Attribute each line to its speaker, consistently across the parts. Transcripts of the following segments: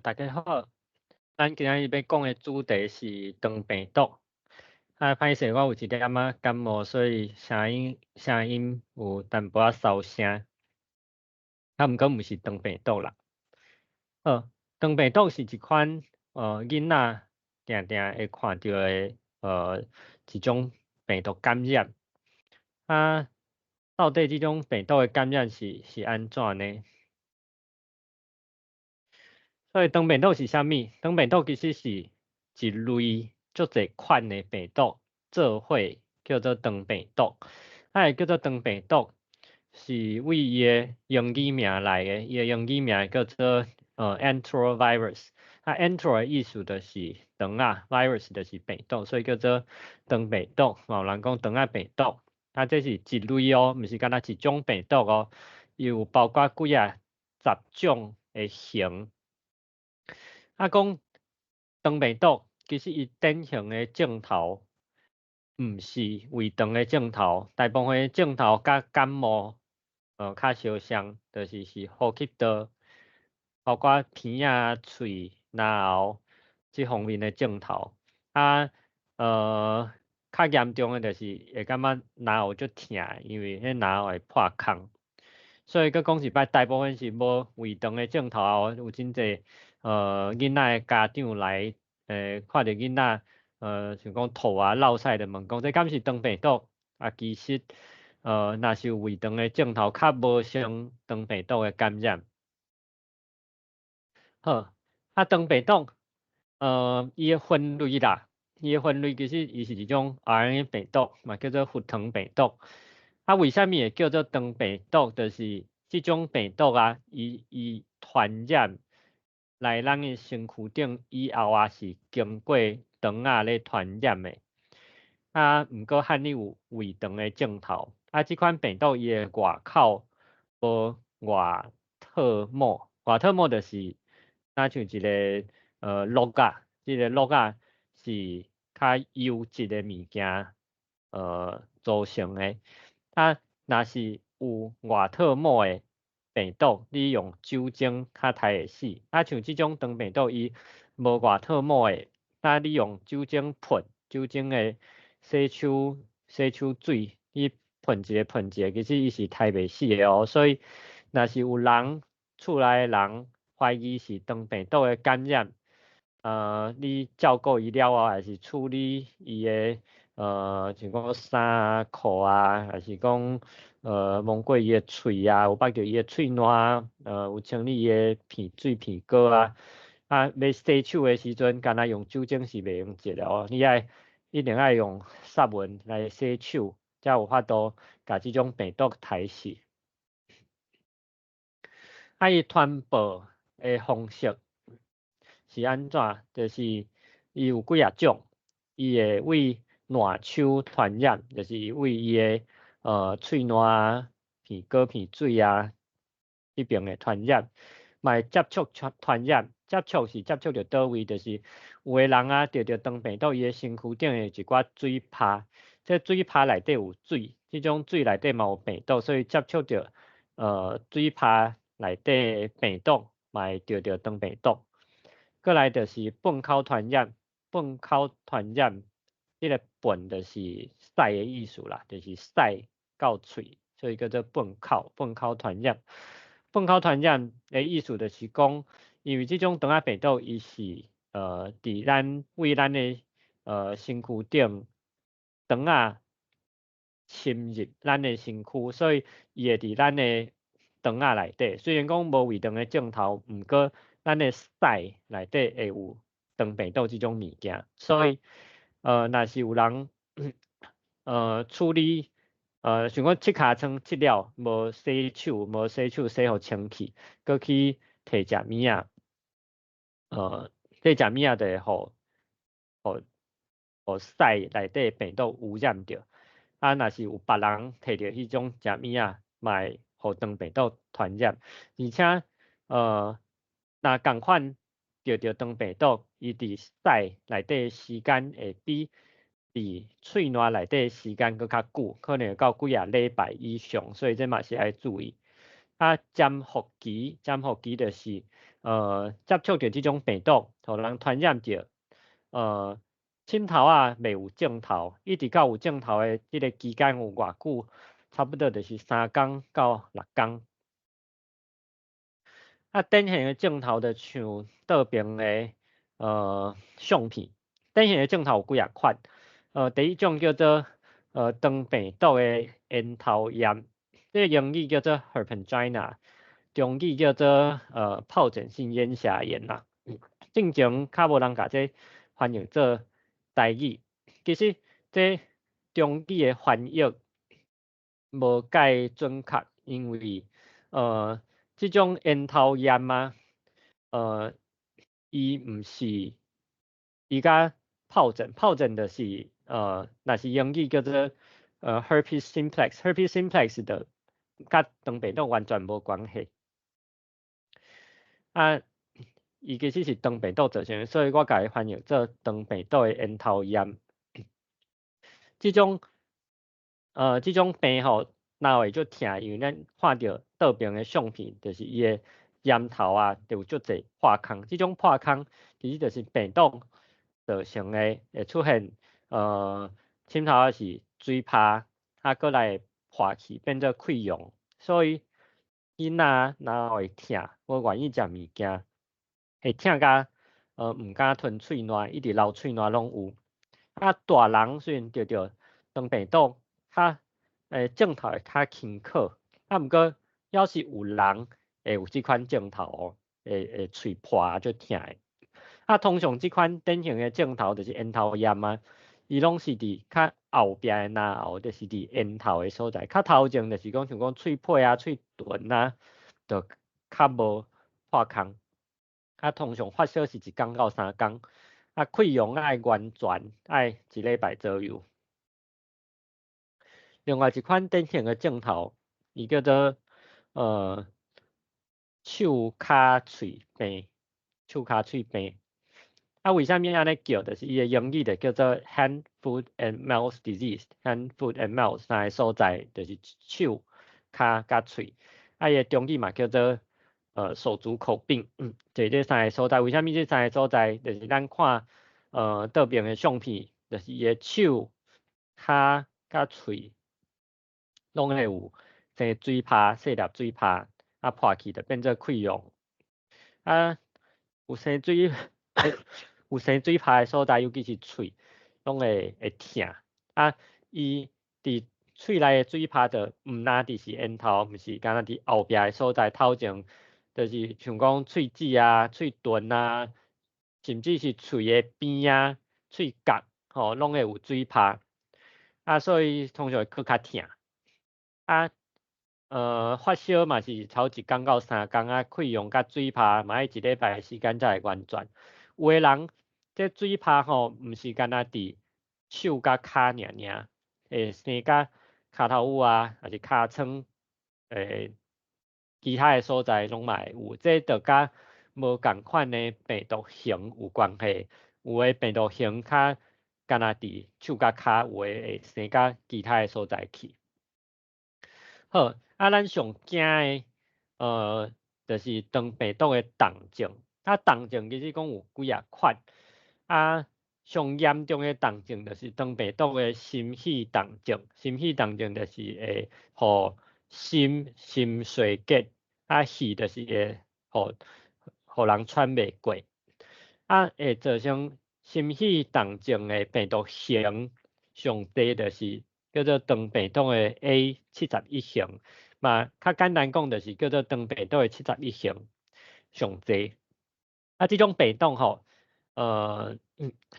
Speaker 1: 大家好，咱今仔日欲講的主題是腸病毒。啊，歹勢，我有一點仔感冒，所以聲音有淡薄仔沙聲。啊，毋過毋是腸病毒啦。好，腸病毒是一款囡仔定定會看著的一種病毒感染。啊，到底這種病毒的感染是按怎呢？所以腸病毒是啥物？腸病毒其實是一類足濟款的病毒做伙叫做腸病毒。啊，會叫做腸病毒是為伊的英語名來的，伊的英語名叫做enterovirus。啊，entero 的意思就是腸仔，virus 就是病毒，所以叫做腸病毒。嘛有人講腸仔病毒。啊，這是一類哦，毋是干焦一種病毒哦，伊有包括幾仔十種的型。啊，講腸病毒，其實伊典型的症頭毋是胃腸的症頭，大部分的症頭佮感冒較相像，就是呼吸道，包括鼻仔、喙、嚨喉這方面的症頭。啊，較嚴重的就是會感覺嚨喉足疼，因為彼嚨喉會破空。所以閣講一擺，大部分是無胃腸的症頭哦，有真濟囡仔的家長來，看著囡仔，像講吐啊、落屎就問講這敢是腸病毒？啊，其實，若是有胃腸的症頭，較無像腸病毒的感染。好，啊，腸病毒，伊的分類啦，伊的分類其實伊是一種 RNA 病毒，嘛叫做佛腸病毒。啊，為啥物會叫做腸病毒？就是這種病毒啊，伊傳染來咱的身軀頂以後啊，是經過腸仔咧傳染的。啊，毋過含你有胃腸的症頭。啊，這款病毒伊的外口無外套膜，外套膜就是若像一個轆仔，這個轆仔是較優質的物件組成的。啊，若是有外套膜的病毒，你用酒精較刣會死。啊，像這種腸病毒，伊無外套膜的，啊，你用酒精噴，酒精的洗手水，你噴一个噴一个，其實伊是刣袂死的哦。所以，若是有人厝內的人懷疑是腸病毒的感染，你照顧伊了後，還是處理伊的像講衫啊、褲啊，還是講摸過伊的喙啊，有捌著伊的喙瀾，有清理伊的鼻水、鼻膏啊，啊，欲洗手的時陣，干焦用酒精是袂用得哦，你愛一定愛用殺菌來洗手，才有法度共這種病毒刣死。啊，伊傳播的方式是按怎？就是伊有幾仔種，伊會為瀾手傳染，就是為伊的喙瀾、鼻膏、鼻水啊，彼爿會傳染，嘛會接觸傳染。接觸是接觸著佗位？就是有的人啊，著著腸病毒，伊的身軀頂會有一寡水泡，這水泡內底有水，這種水內底嘛有病毒，所以接觸著水泡內底病毒，嘛會著著腸病毒。過來就是糞口傳染，糞口傳染，這个糞就是屎的意思啦，就是屎到喙，所以叫做糞口，糞口傳染。糞口傳染的意思就是講，因為這種腸仔病毒，伊是佇咱為咱的身軀頂腸仔侵入咱的身軀，所以伊會佇咱的腸仔內底。雖然講無胃腸的症頭，毋過咱的屎內底會有腸病毒這種物件，所以若是有人處理像講拭尻川拭了無洗手，無洗手洗予清氣，閣去提食物仔，提食物仔就會予屎內底病毒污染著。啊，若是有別人提著彼種食物仔，嘛會予腸病毒傳染。而且若仝款著著腸病毒，伊佇屎內底時間會比佇喙瀾內底時間閣較久，可能會到幾仔禮拜以上，所以這嘛是愛注意。啊，潛伏期，潛伏期就是接觸著這種病毒，予人傳染著，深頭仔袂有症頭，一直到有症頭的這个期間有偌久？差不多就是3工到6工。啊，典型的症頭就像倒爿的相片，典型的症頭有幾仔款，第一種叫做腸病毒的咽頭炎，這个英語叫做 Herpangina，中語叫做疱疹性咽峡炎啦。進前較無人共這翻譯做台語，其實這中語的翻譯無蓋準確，因為這種咽頭炎啊，伊毋是伊佮疱疹，疱疹就是若是英語叫做herpes simplex，herpes simplex 就佮腸病毒完全無關係。啊，伊其實是腸病毒造成的，所以我共伊翻譯做腸病毒的咽頭炎。這種病吼，若會足疼，因為咱看著倒爿的相片，就是伊的咽頭啊，就有足濟破空。這種破空其實就是病毒造成的，會出現深頭仔是水泡，啊，閣來會破去變做潰瘍。所以囡仔若會疼，無願意食物件，會疼甲毋敢吞喙瀾，一直流喙瀾攏有。啊，大人雖然著著腸病毒，較症頭會較輕可，啊，毋過猶是有人會有這款症頭哦，會喙破足疼的。啊，通常這款典型的症頭就是咽頭炎啊，伊攏是佇較後壁的咽喉，就是佇咽頭的所在。較頭前就是講像講喙皮啊、喙唇啊，就較無破空。啊，通常發燒是1工到3工，啊，潰瘍愛完全愛一禮拜左右。另外一款典型的症頭，伊叫做手跤喙病，手跤喙病。啊，為啥物按呢叫？就是伊的英語就叫做 hand, foot and mouth disease。hand, foot and mouth 三个所在就是手、跤佮喙。啊，伊的中語嘛叫做手足口病。就這三个所在，為啥物這三個所在？就是咱看倒爿的相片，就是伊的手、跤佮喙，攏會有生水泡，細粒水泡，啊破去就變做潰瘍。啊，有生水泡的所在，尤其是喙，攏會疼。啊，伊佇喙內的水泡就毋但佇是咽頭，毋是干焦佇後壁的所在，頭前就是像講喙舌啊、喙唇啊，甚至是喙的邊啊、喙角，吼，攏會有水泡。啊，所以通常會閣較疼。啊，發燒嘛是超1工到3工啊，潰瘍佮水泡嘛愛一禮拜的時間才會完全。有的人這水泡吼，毋是干焦佇手佮跤爾爾，會生佮跤頭趺啊，抑是尻川，其他的所在攏嘛會有。這就佮無仝款的病毒型有關係。有的病毒型較干焦佇手佮跤，有的會生佮其他的所在去。好，啊，咱上驚的，就是腸病毒的重症。啊，重症其實講有幾仔款。啊，上嚴重的重症就是腸病毒的心肺重症。心肺重症就是會予心衰竭，啊，肺就是會予人喘袂過。啊，會造成心肺重症的病毒型，上濟就是叫做腸病毒的 A71型，嘛較簡單講就是叫做腸病毒的七十一型上濟。啊，這種病毒吼，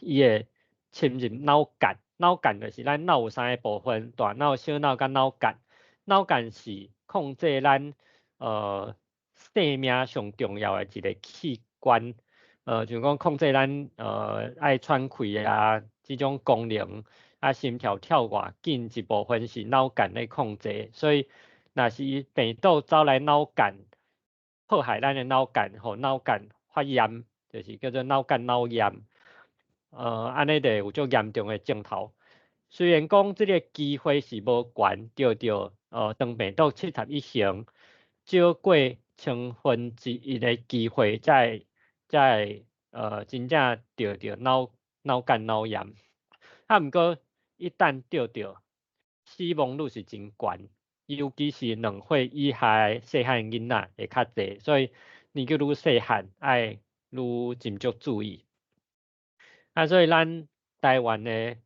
Speaker 1: 伊會侵入腦幹，腦幹就是咱腦有三個部分：大腦、小腦佮腦幹。腦幹是控制咱生命上重要的一个器官，像講控制咱愛喘氣啊，這種功能，啊，心跳跳偌緊，一部分是腦幹咧控制。所以，若是病毒走來腦幹，破壞咱的腦幹，予腦幹發炎，就是叫做腦幹腦炎，按呢就會有足嚴重的症頭。雖然講這个機會是無懸，著著腸病毒七十一型，少過七千分之一的機會才會真正著著腦幹腦炎。啊，毋過一旦著著，死亡率是真懸，尤其是2歲以下的細漢囡仔會較濟，所以年紀愈細漢愛愈斟酌注意。啊，所以咱台灣的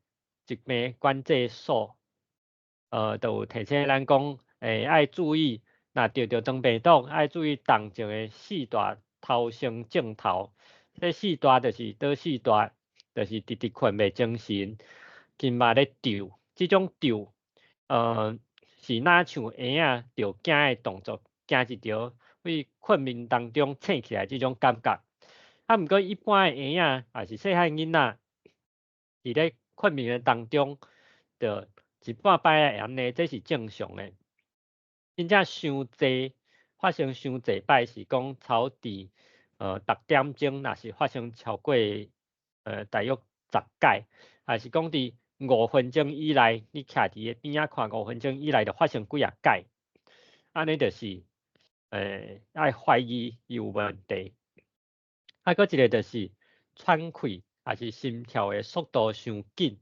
Speaker 1: 疾病管制所，就有提醒咱講，愛注意，若著著腸病毒，愛注意動靜的四大頭性症頭。這四大就是佗四大？就是直直睏袂精神，筋肉咧抖，這種抖，是若像嬰仔著驚的動作，驚一著，對睏眠當中醒起來這種感覺。啊，毋過一般的嬰仔，抑是細漢囡仔，佇咧睏眠的當中，就一半擺會按呢，這是正常的。真正傷濟，發生傷濟擺是講超佇6點鐘，若是發生超過大約10擺，還是講佇五分鐘以內，你徛佇伊邊仔看五分鐘以內就發生幾仔擺，按呢就是愛懷疑伊有問題。啊，閣一個就是喘氣，抑是心跳的速度傷緊，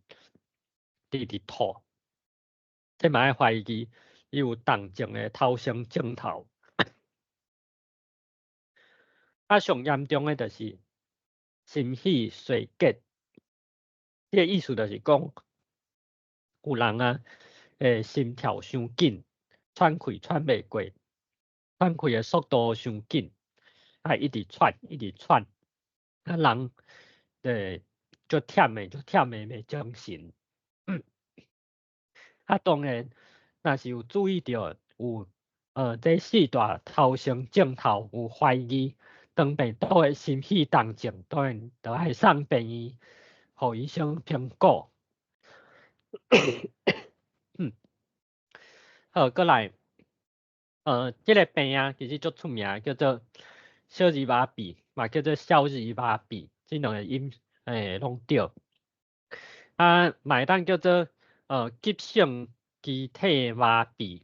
Speaker 1: 直直吐，這嘛愛懷疑伊有動靜的頭性症頭。啊，上嚴重的就是心肺衰竭，這个意思就是講，有人啊，心跳傷緊，喘氣喘袂過，喘氣的速度傷緊，啊，一直喘，一直喘，啊，人足忝的，足忝的袂精神。啊，當然，若是有注意著有這四大頭性症頭有懷疑腸病毒的心肺動症，當然就愛送病院，予醫生評估。好，閣來，這个病啊，其實足出名，叫做小兒麻痹，嘛叫做小兒麻痹，這兩个音攏對。啊，嘛會當叫做急性肢體麻痹。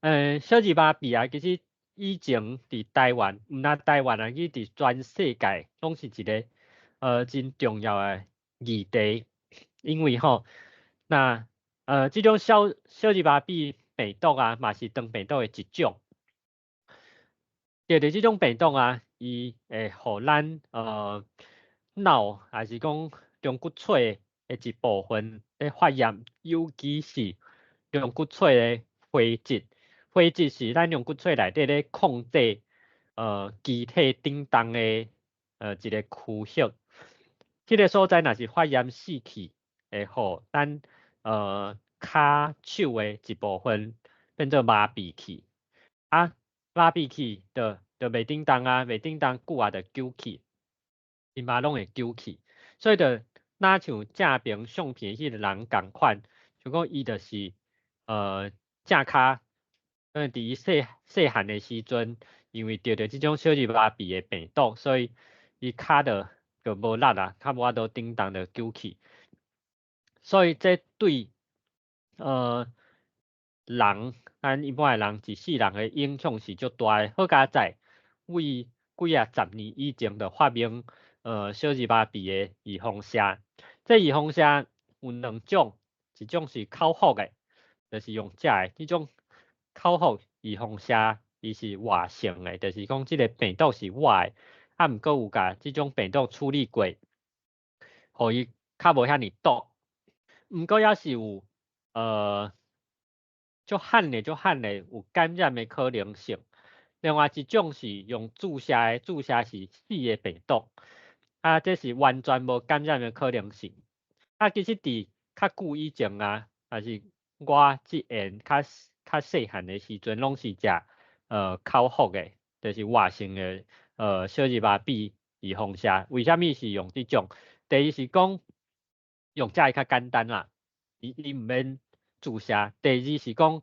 Speaker 1: 小兒麻痹啊，其實以前佇台灣，毋但台灣啊，去佇全世界攏是一个真重要的議題，因為吼，若這種小兒麻痹病毒啊，嘛是腸病毒的一種。著著這種病毒啊，伊會予咱腦，抑是講中骨髓的一部分咧發炎，尤其是中骨髓的灰質。灰質是咱中骨髓內底咧控制肢體振動的一个區域。這个所在若是發炎死去，會予咱跤手的一部分變做麻痹去。啊，麻痹去就袂振動啊，袂振動久啊就久去，筋肉攏會久去。所以就若像正爿相片彼个人仝款，像講伊就是正跤，因為佇伊細細漢的時陣，因為著著這種小兒麻痹的病毒，所以伊跤就無力啊，較無法度振動就久去。所以這對人，咱一般的人一世人的影響是足大的。好佳哉，對幾仔十年以前就發明小兒麻痹的預防射。這預防射有兩種，一種是口服的，就是用食的；這種口服預防射，伊是活性的，就是講這个病毒是活的，啊，毋過有共這種病毒處理過，予伊較無遐爾毒。毋過猶是有足罕的足罕的有感染的可能性。另外一種是用注射的，注射是死的病毒，啊，這是完全無感染的可能性。啊，其實佇較久以前啊，抑是我這緣較較細漢的時陣，攏是食口服的，就是活性的小兒麻痹預防射。為啥物是用這種？第一是講用食的較簡單啦，伊毋免注射。第二是講，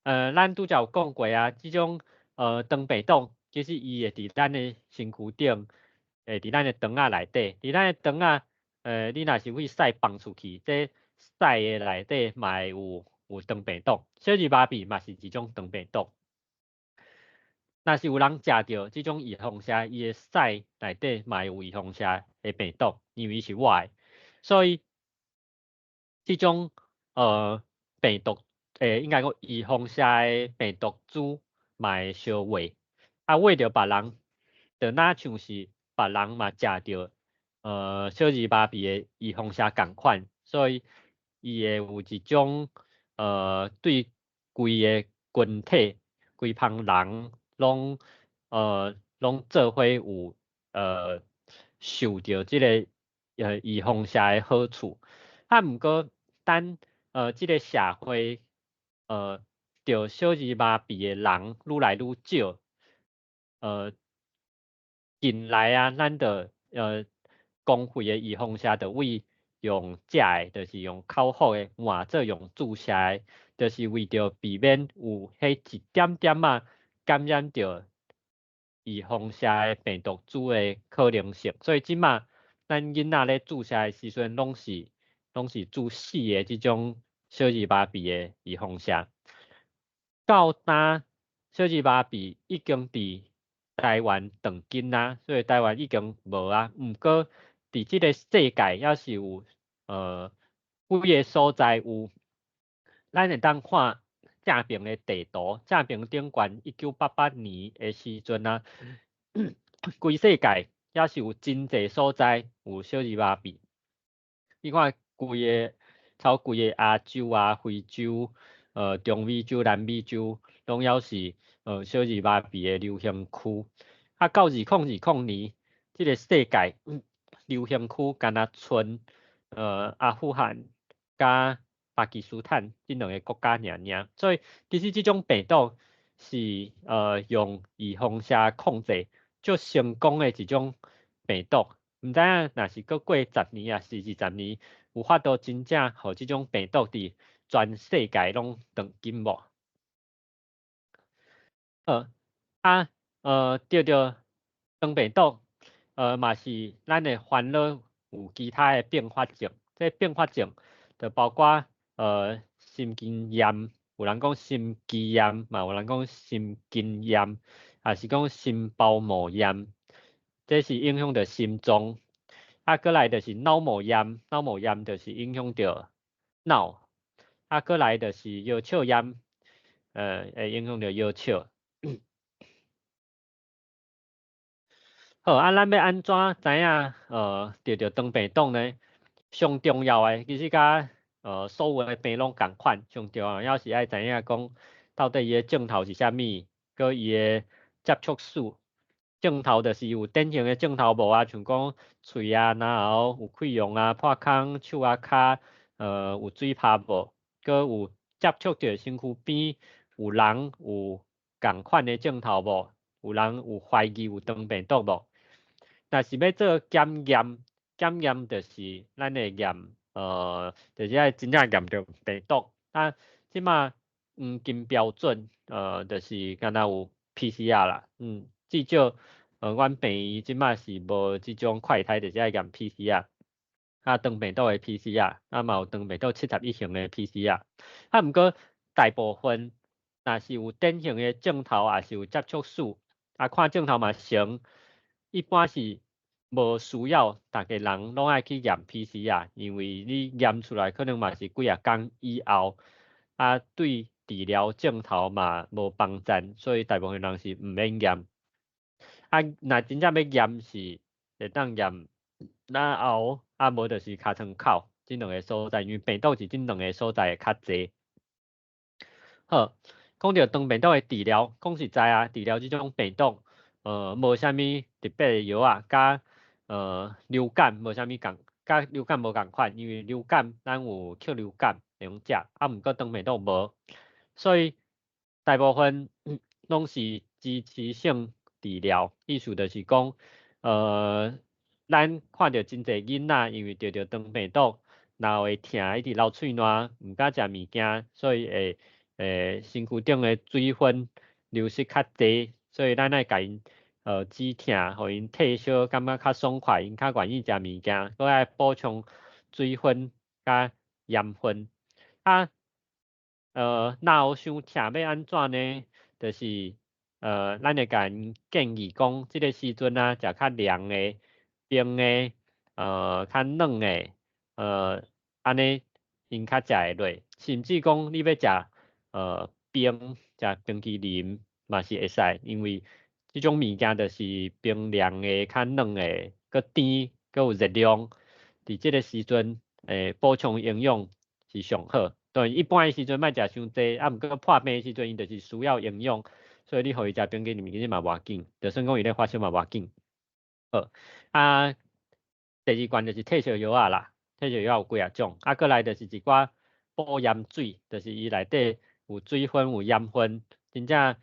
Speaker 1: 咱拄才有講過啊，這種腸病毒其實伊會佇咱的身軀頂，會佇咱的腸仔內底，佇咱的腸仔，你若是對屎放出去，這屎的內底嘛會有腸病毒。小兒麻痹嘛是一種腸病毒。若是有人食著這種異風蛇，伊的屎內底嘛會有異風蛇的病毒，因為伊是活的，所以這種病毒，應該講異風蛇的病毒株嘛會相餵，啊餵著別人，就若像是別人嘛食著小兒麻痹的異風蛇仝款，所以伊會有一種對規个群體、規蜂人攏做伙有受著這個異風蛇的好處。啊，毋過等這个社會著小兒麻痹的人愈來愈少，近來啊，咱就公費的預防射就為用食的，就是用口服的，換做用注射的，就是為著避免有彼一點點仔感染著預防射的病毒株的可能性。所以這馬咱囡仔咧注射的時陣，攏是注死的這種小兒麻痹的預防射。到今小兒麻痹已經佇台灣斷根啊，所以台灣已經無啊。毋過佇這个世界猶是有幾个所在有，咱會當看正爿的地圖，正爿頂懸1988年的時陣啊，規世界猶是有真濟所在有小兒麻痹。你看規个，超規个亞洲啊、非洲、中美洲、南美洲，攏猶是小兒麻痹的流行區。啊，到2020年，這个世界流行區干焦賰阿富汗佮巴基斯坦這兩个國家爾爾。所以其實這種病毒是用預防射控制足成功的一種病毒。毋知影若是閣過十年抑是20年，有法度真正予這種病毒佇全世界攏斷根無？好，啊，著腸病毒，嘛是咱的煩惱有其他的併發症。這併發症就包括心肌炎，有人講心肌炎，嘛有人講心筋炎，抑是講心包膜炎，這是影響著心臟。啊，閣來就是腦膜炎，腦膜炎就是影響著腦。啊，閣來就是腰鞘炎，會影響著腰鞘。好，啊，咱欲按怎知影著著腸病毒呢？上重要的其實佮所有的病攏仝款，上重要猶是愛知影講到底伊的症頭是啥物，閣伊的接觸史。症頭就是有典型的症頭無啊，像講喙啊、嚨喉有潰瘍啊、破空、手啊、跤有水泡無，閣有接觸著身軀邊有人有仝款的症頭無？有人有懷疑有腸病毒無？若是欲做檢驗，檢驗就是咱會驗，就是愛真正驗著病毒。啊，這馬黃金標準，就是敢若有 PCR 啦，至少，阮病院這馬是無這種快篩，就是愛驗 PCR。啊，腸病毒的 PCR，啊嘛有腸病毒71型的 PCR。啊，毋過大部分若是有典型的症頭，抑是有接觸史，啊，看症頭嘛成，一般是無需要逐个人攏愛去驗 PCR，因為你驗出來可能嘛是幾仔工以後，啊，對治療症頭嘛無幫贊，所以大部分人是毋免驗。啊，若真正欲驗是會當驗嚨喉，啊無就是尻川口這兩个所在，因為病毒佇這兩个所在會較濟。好，講著腸病毒的治療，講實在啊，治療這種病毒，無啥物特別的藥仔，佮流感無啥物仝，佮流感無仝款，因為流感咱有克流感會用食，啊，毋過腸病毒無，所以大部分攏是支持性治療，意思就是講，咱看著真濟囡仔因為著著腸病毒，喉會疼，一直流喙瀾，毋敢食物件，所以會身軀頂的水分流失較濟，所以咱愛共𪜶止疼，予𪜶退燒，感覺較爽快，𪜶較願意食物件，閣愛補充水分佮鹽分。啊，喉傷疼欲按怎呢？就是咱會共𪜶建議講，這个時陣啊，食較涼的、冰的、較軟的，按呢𪜶較食會落。甚至講你欲食冰，食冰淇淋嘛是會使，因為這種物件就是冰涼的、較軟的，閣甜，閣有熱量。佇這个時陣，補充營養是上好。當然一般的時陣莫食傷濟，啊，毋過破病的時陣，伊就是需要營養，所以你予伊食冰淇淋其實嘛無要緊，就算講伊咧發燒嘛無要緊。好，啊，第二罐就是退燒藥仔啦，退燒藥有幾仔種，啊，閣來就是一寡補鹽水，就是伊內底有水分有鹽分，真正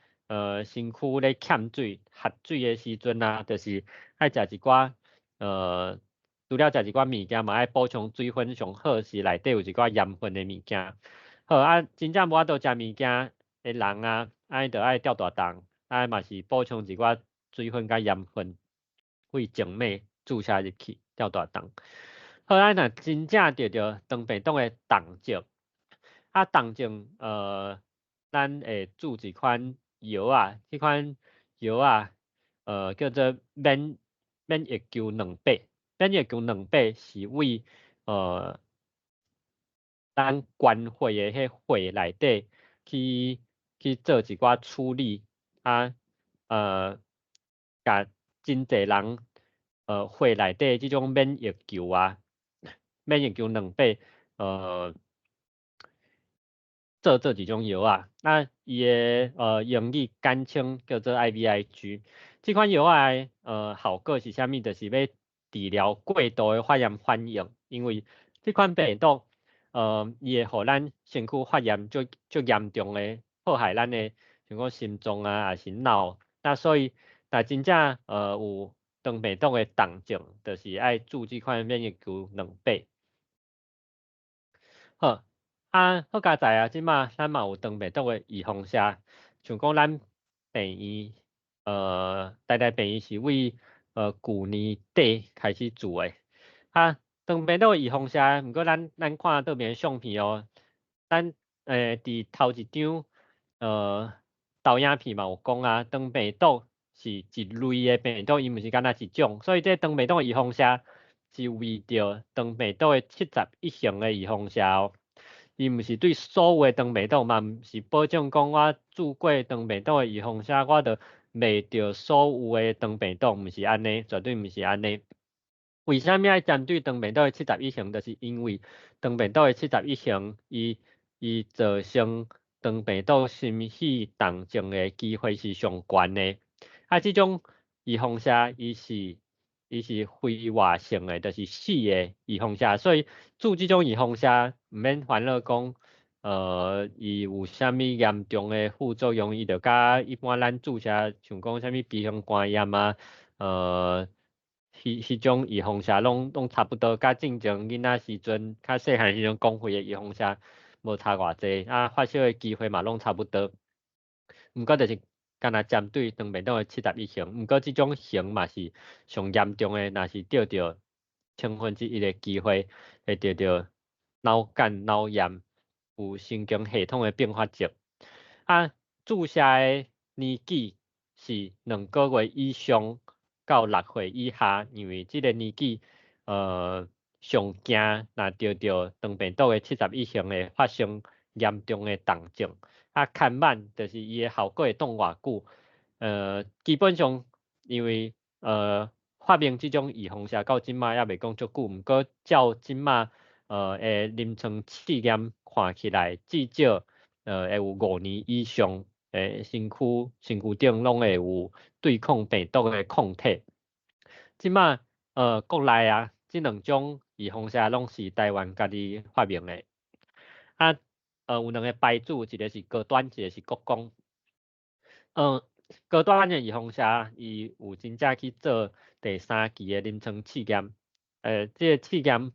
Speaker 1: 身軀咧欠水、缺水的時陣啊，就是愛食一寡除了食一寡物件，嘛愛補充水分，上好是內底有一寡鹽分的物件。好啊，真正無法度食物件的人啊，按呢就愛吊大筒，啊嘛是補充一寡水分佮鹽分，對靜脈注射入去吊大筒。好啊，若真正著著腸病毒的重症，啊重症咱會注一款藥仔，這款藥仔叫做免疫球兩百。免疫球兩百是為咱關血的彼血內底去做一寡處理，啊共真濟人血內底這種免疫球啊，免疫球兩百做這種藥仔，啊伊的英語簡稱叫做 IVIG。這款藥仔的效果是啥物？就是欲治療過度的發炎反應，因為這款病毒，伊會予咱身軀發炎足足嚴重的，破壞咱的像講心臟啊，抑是腦。那所以，若真正有腸病毒的重症，就是愛注這款免疫球兩百。好，啊，好佳哉啊，這馬咱嘛有腸病毒的預防射，像講咱病院，台大病院是為舊年底開始做的。啊，腸病毒的預防射，毋過咱看倒面相片哦，咱佇頭一張投影片嘛有講啊，腸病毒是一類的病毒，伊毋是干焦一種，所以這腸病毒的預防射是為著腸病毒的71型的預防射哦。伊毋是對所有的腸病毒，嘛毋是保證講我注過腸病毒的預防射，我就袂著所有的腸病毒，毋是按呢，絕對毋是按呢。為啥物愛針對腸病毒的七十一型？就是因為腸病毒的七十一型，伊造成腸病毒心室重症的機會是上懸的。啊，這種預防射，伊是揮發性的，就是死的預防射，所以注這種預防射，毋免煩惱講，伊有啥物嚴重的副作用，伊就佮一般咱注射，像講啥物 B 型肝炎啊，彼種預防射攏差不多，佮正常囡仔時陣較細漢時陣公費的預防射無差偌濟，啊發燒的機會嘛攏差不多。毋過就是干焦針對腸病毒的七十一型，毋過這種型嘛是上嚴重的，若是著著1/1000的機會會著著腦幹腦炎，有神經系統的併發症。啊，注射的年紀是2個月以上到6歲以下，因為這个年紀，上驚若著著腸病毒的七十一型會發生嚴重的重症。啊，牽慢就是伊的效果會當偌久？基本上因為發明這種預防射到這馬猶未講足久，毋過照這馬的臨床試驗看起來，至少會有5年以上，身軀頂攏會有對抗病毒的抗體。這馬國內啊，這兩種預防射攏是台灣家己發明的。啊，有兩个牌子，一个是高端，一个是國光。高端的預防射，伊有真正去做第三期的臨床試驗。這个試驗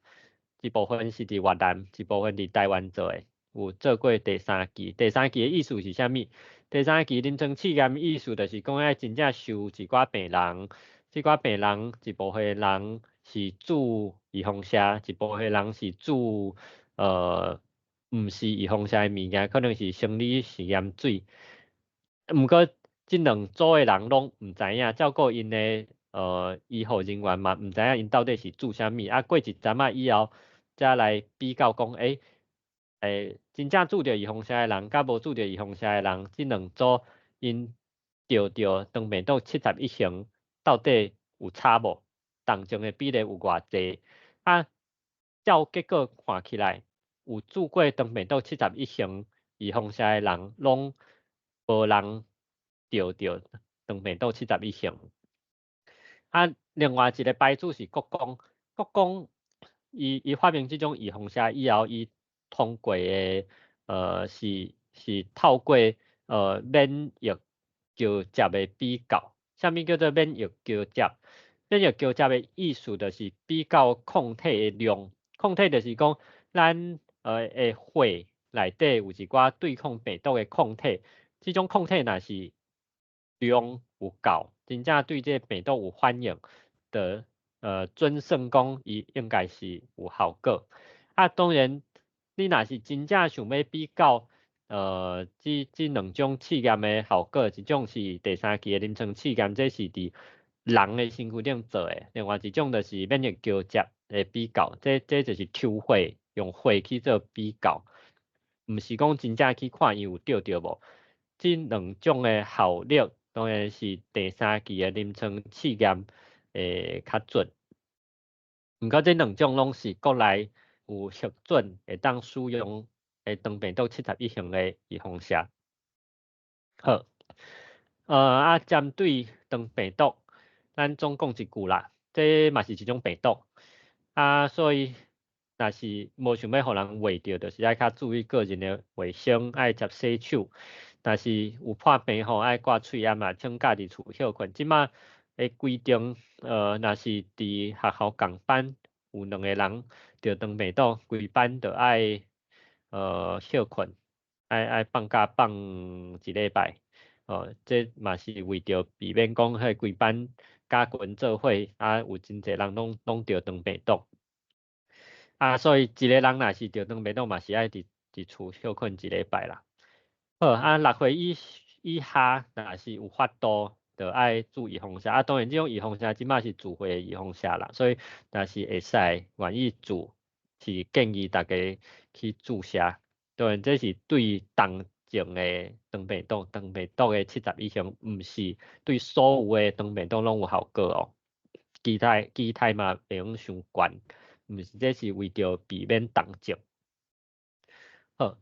Speaker 1: 一部分是佇越南，一部分佇台灣做的，有做過第三期。第三期的意思是啥物？第三期臨床試驗意思就是講愛真正收一寡病人，這寡病人一部分人是注預防射，一部分人是注毋是預防射的物件，可能是生理食鹽水。毋過這這兩組的人攏毋知影，照顧𪜶的醫護人員嘛，毋知影𪜶到底是注啥物。啊，過一陣仔以後，才來比較講，真正注著預防射的人，佮無注著預防射的人，這兩組𪜶著著腸病毒七十一型到底有差無？重症的比例有偌濟？啊，照結果看起來，有注過腸病毒七十一型預防射的人，攏無人著著腸病毒七十一型。啊，另外一个牌子是國光，國光伊發明這種預防射以後，伊通過的是透過免疫橋接的比較。啥物叫做免疫橋接？免疫橋接的意思就是比較抗體的量。抗體就是講咱的血內底有一寡對抗病毒的抗體，這種抗體若是量有夠，真正對這个病毒有反應，就準算講伊應該是有效果。啊，當然你若是真正想欲比較，這兩種試驗的效果，一種是第三期的臨床試驗，這是佇人的身軀頂做的；另外一種就是免疫橋接的比較，這就是抽血，用血去做比較，毋是講真正去看伊有著著無。這兩種的效力當然是第三期的臨床試驗會較準。毋過這兩種攏是國內有核准會當使用的腸病毒七十一型的預防射。好，啊，針對腸病毒，咱總講一句啦，這嘛是一種病毒，啊，所以若是無想欲予人秽著，就是愛較注意個人的衛生，愛捷洗手。若是有破病吼，愛掛喙罨啊，請家佇厝歇睏。這馬的規定，若是佇學校仝班有兩個人著腸病毒，規班就愛歇睏，愛放假放一禮拜。哦，這嘛是為著避免講彼規班加群做伙，啊，有真濟人攏著腸病毒。啊，所以一個人若是著腸病毒，嘛是愛佇厝歇睏一禮拜啦。好，啊，6歲以下若是有法度，就愛注預防射。啊，當然這種預防射這馬是自費的預防射啦，所以若是會使願意注，是建議大家去注射。當然這是對重症的腸病毒，腸病毒的七十一型，毋是對所有的腸病毒攏有效果哦。期待嘛袂用傷懸，毋是這是為著避免重症。好，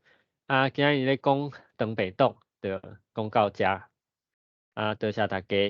Speaker 1: 啊，今仔日咧講腸病毒，就講到遮。啊，多謝大家。